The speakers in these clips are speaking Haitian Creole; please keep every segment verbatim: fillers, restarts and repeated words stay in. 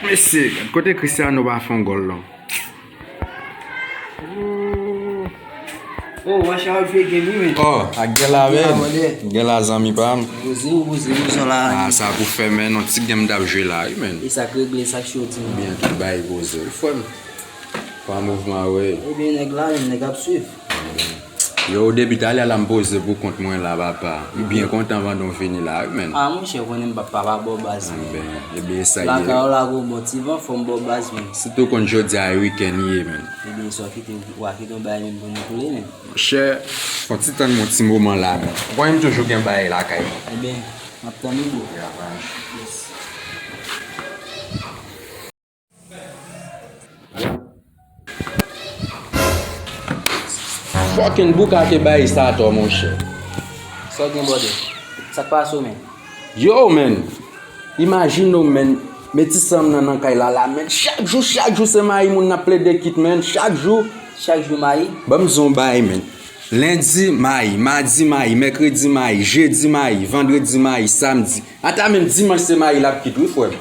Mesye, gad kote Cristiano pa fè yon gòl non. Oh, mwen chal fè gen li men. Oh, ak gen la men. Gen la, brother. Gen la zanmi pa m. Poze ou poze ou son la. Ah, sa pou fè men, non, ti game m t ap jwe la, wi men. E sa k regle, sa k soti. Byen, tout bay poze. Wi, frè m. Pa mouvman, wi. Ebyen, nèg la, menm nèg ap swiv. Yo, depi talè la m poze pou kont mwen la, papa. M byen kontan pandan w vini la, wi, men. Ah, monchè, ou konnen m papa pa bò baz, men. Ebyen, ebyen, sa ye. Lakay ou la gon bon ti van, fò m bò baz, men. Sitou konn jodi a e wikenn ye, men. Ebyen, sa w kite, w a kite yon bagay menm pou nou koule, men. Monchè, fò ti tann m yon ti moman la, men. Ou konnen m toujou gen bagay lakay mwen. Ebyen, m ap tann ou, bro. Ya, man. Yes. Fucking bouka te bay sa atò, monchè. Sa w gen, brother? Sa k pase w, men? Yo, men. Imajine w, men. Meti san m nan nan kay la, la, men. Chak jou, chak jou, se mayi moun nan plede kit, men. Chak jou. Chak jou mayi? Ban m di w yon bagay, men. Lendi, mayi. Madi, mayi. Mèkredi, mayi. Jedi, mayi. Vandredi, mayi. Samdi. Ata menm dimanch, se mayi l ap kit, wi, frè m.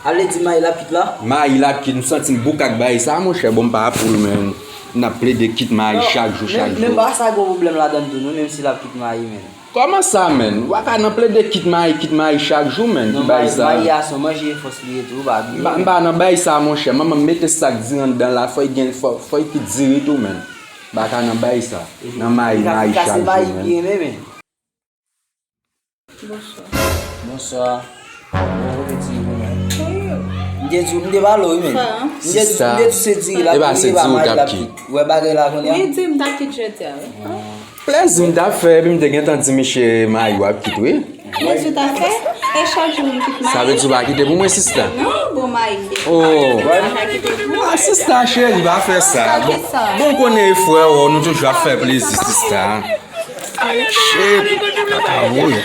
Ale di mayi l ap kit la? Mayi l ap kit, m santi m boukak bay sa, monchè. Bon, m pa poul, men. N ap plede kit mayi chak jou, chak jou. Men, men pa sa gon pwoblèm ladan tou, non, menm si l ap kit mayi, men. Kòman sa, men? Ou pa ka nan plede kit mayi, kit mayi chak jou, men, ki bay sa? Non, mayi, mayi a se yon manje fòs li ye tou, pa bliye. M pa, m pa nan bay sa, monchè. Manman m mete sak diri anndan la, fò y gen, fò, fò y kit diri tou, men. M pa ka nan bay sa. Nan mayi, mayi chak jou, men. Li ka fin kase mayi ki renmen, men. Bonswa. Bonswa. Bon, kote diri pou mwen? M te di, m te pale w, wi, men. M te di, m te di se diri la, e pa se diri w t ap kit. Ou wè bagay la kounye a? Wi, di m t ap kit jodi a, wi. Plezi m t ap fè, epi m te gentan di misye mayi w ap kit, wi. Plezi w t ap fè? E chak jou m kit mayi? Sa vle di w pa kite pou mwen, sista? Non, bon, mayi m te. Oh. M pa ka kite pou mwen. Ah, sista cheri, pa fè sa. Bon, bon, konnen e frè w, nou toujou ap fè plezi, sista. Shit, kaka woule.